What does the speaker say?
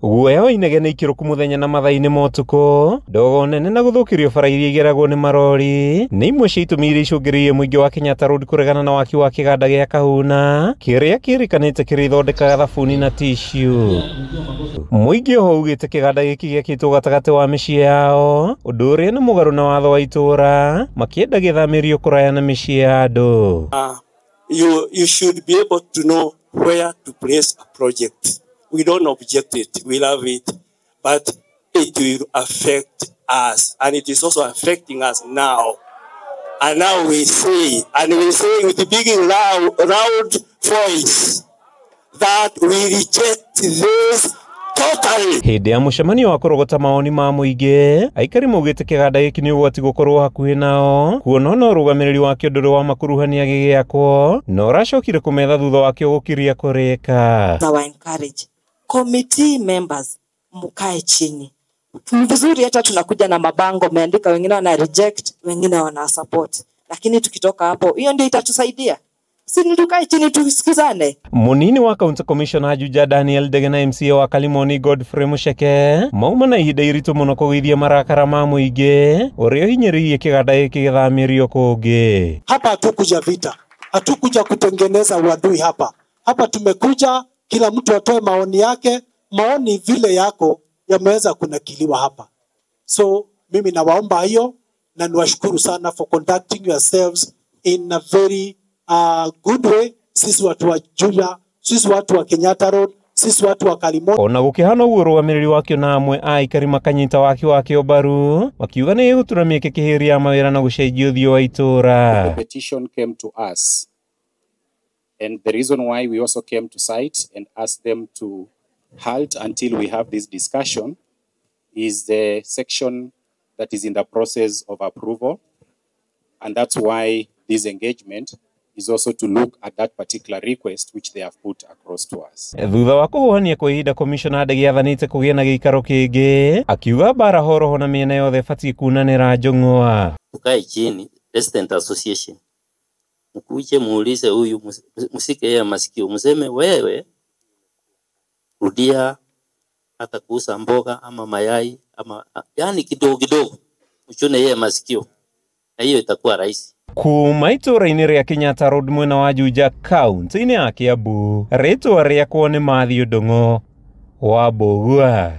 Guoya wa inegene ikĩrũku mũthenya na mathaa-inĩ ma ũtukũ, ndogo nene na gũthũkĩrio bara iria igeragwo nĩ marori nĩ imwe cia itũmi iria icũngĩrĩirie mũingĩ wa Kenyatta Road kũregana na waki wa kĩganda gĩa Kahuna kĩrĩa kĩrĩkanĩte kĩrĩthondekaga thabuni na tissue. Mũingĩ oho ugĩte kĩganda gĩkĩ gĩakĩtwo gatagatĩ wa mĩciĩ yao, ũndũ ũrĩa nĩ mũgarũ na watho wa itũũra, makĩenda gĩthamĩrio kũraya na mĩciĩ ya andũ. You should be able to know where to place a project. We don't object it, we love it, but it will affect us, and it is also affecting us now. And now we say, and we say with a big loud voice, that we reject this totally. Hĩndĩ ya mũcemanio wa kũrogota maoni ma mũingĩ, aikari maugĩte kĩganda gĩkĩ nĩ ũgwati gũkorwo hakuhĩ nao, kuona ona ũrũgamĩrĩri wakĩo ndũrĩ wa makuruhania gĩgĩakwo, na ũracokire kũmetha thutha wakĩo gũkiria kũrĩka. Our encourage committee members mkae chini. Ni vizuri hata tunakuja na mabango meandika, wengine wana reject, wengine wana support, lakini tukitoka hapo hiyo ndio itatusaidia. Si tukae chini tusikizane. Munini wa County Commissioner Juja Daniel Ndege na MCA wa Kalimoni Godfrey Mucheke mauma na ihinda iritũ mũno kũgũithia marakara ma mũingĩ ũrĩa ũhinyĩrĩirie kĩganda gĩkĩ gĩthamĩrio kũngĩ. Hapa hatukuja vita, hatukuja kutengeneza uadui hapa. Hapa tumekuja kila mtu atoe maoni yake, maoni vile yako yameweza kunakiliwa hapa. So mimi nawaomba hiyo na niwashukuru sana for conducting yourselves in a very good way. Sisi watu wa Juja, sisi watu wa Kenyatta Road, sisi watu wa Kalimoni. Ona gũkĩhana ũguo ũrũgamĩrĩri wakĩo na amwe a aikari makanyita waki wakĩo mbaru makiuga nĩ ĩgũtura mĩeke kĩhĩri ya mawĩra na gũcenjia ũthiũ wa itũũra. The petition came to us, and the reason why we also came to site and asked them to halt until we have this discussion is the section that is in the process of approval, and that's why this engagement is also to look at that particular request which they have put across to us. Thutha wa kũhuhania kwa ihinda, Commissioner Ndege athanĩte kũgĩe na gĩikaro kĩngĩ, akiuga mbara horoho na mĩena yothe ĩbatiĩ kunanĩra njũng'wa. Tukae chini, Resident Association, mkuje muulize huyu, msike yeye masikio, mseme wewe rudia hata kuuza mboga ama mayai ama yani kidogo kidogo, mchune yeye masikio, na hiyo itakuwa rahisi. Kuma itũũra-inĩ rĩa Kenyatta Road mwena wa Juja kaunti-inĩ ya Kiambu, rĩtwa rĩakwo nĩ Matthew Ndung'u wa Mbũgua.